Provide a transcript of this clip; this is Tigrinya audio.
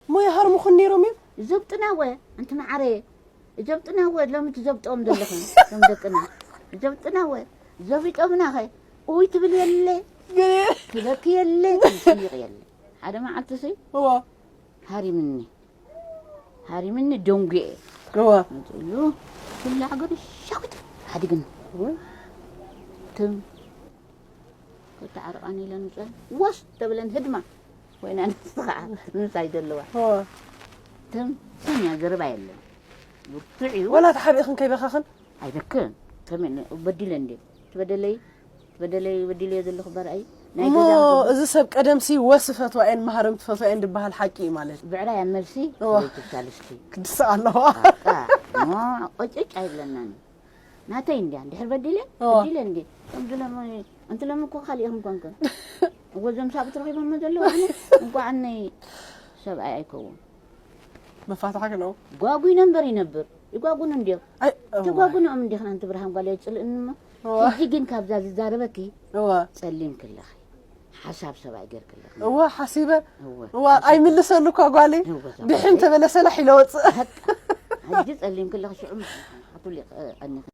እሞ ይሃርሙኹን ነይሮም እዮም። ዘብጥናወ ኣንቲ መዓረየ፣ ዘብጥናወ ሎሚ ትዘብጦም ዘለኹም ቶም ደቅና፣ ዘብጥናወ ዘቢጦምናኸ፣ ኡይ ትብል የለ፣ ትበኪ የለ፣ ትስይቕ የለ። ሓደ መዓልቲ ሲ እዋ ሃሪምኒ፣ ሃሪምኒ ደንጉየ እዋ ሉ ኩላ ሃገሩ ሻዊት ሓዲግን ትም ክተዓርቃን ኢለን ውፀን ወስ ተብለን ህድማ ኮይና ንስ ከዓ ምሳይ ዘለዋ እዋ ትም ትም እያ ዘረባ የለን ብርቱዕ እዩ ወላ ተሓቢእኽን ከይበኻኽን ኣይበክን ከመይ በዲለ እንዴ ትበደለይ ትበደለይ በዲለዮ ዘለኹ በርኣይ ናይ እሞ ገዛ እዚ ሰብ ቀደምሲ ወስ ፈትዋ እየን ማህረም ትፈትዋ እየን ድበሃል ሓቂ እዩ ማለት እዩ። ብዕራይ ኣብ መልሲ እዋ። ሰበይቲ ሳልስቲ ክድስቕ ኣለዋ በቃ እሞ ቆጭጭ ኣይብለናን ናተይ እንድያ እንድሕር በዲለ እዋ። በዲለ እንዲ ከምዚ ሎሚ ኣንቲ ሎሚ እኮ ካሊእኹም ኮንኩ እወ ዞም ሳብ ትረኺቦሞ ዘለዉ ኣነ እንኳዕ ኣነይ ሰብኣይ ኣይከውን መፋትሓ ክነው ጓጉ ይነንበር ይነብር ይጓጉኑ እንዲዮም ኣይ ትጓጉንኦም እንዲኽን ኣንቲ ብርሃን ጓል ኣይፅልእንሞ እዋ ሕጂ ግን ካብዛ ዝዛረበኪ እዋ ጸሊም ክለኺ ሓሳብ ሰብኣይ ገይር ክለኺ እዋ ሓሲበ እወ እዋ ኣይምልሰሉ እኳ ጓሊ እወ ድሕን ተበለሰላ ሒለ ወፅእ ሕጂ ጸሊም ክለኺ ሽዑ ኩሉ ቀኒኺ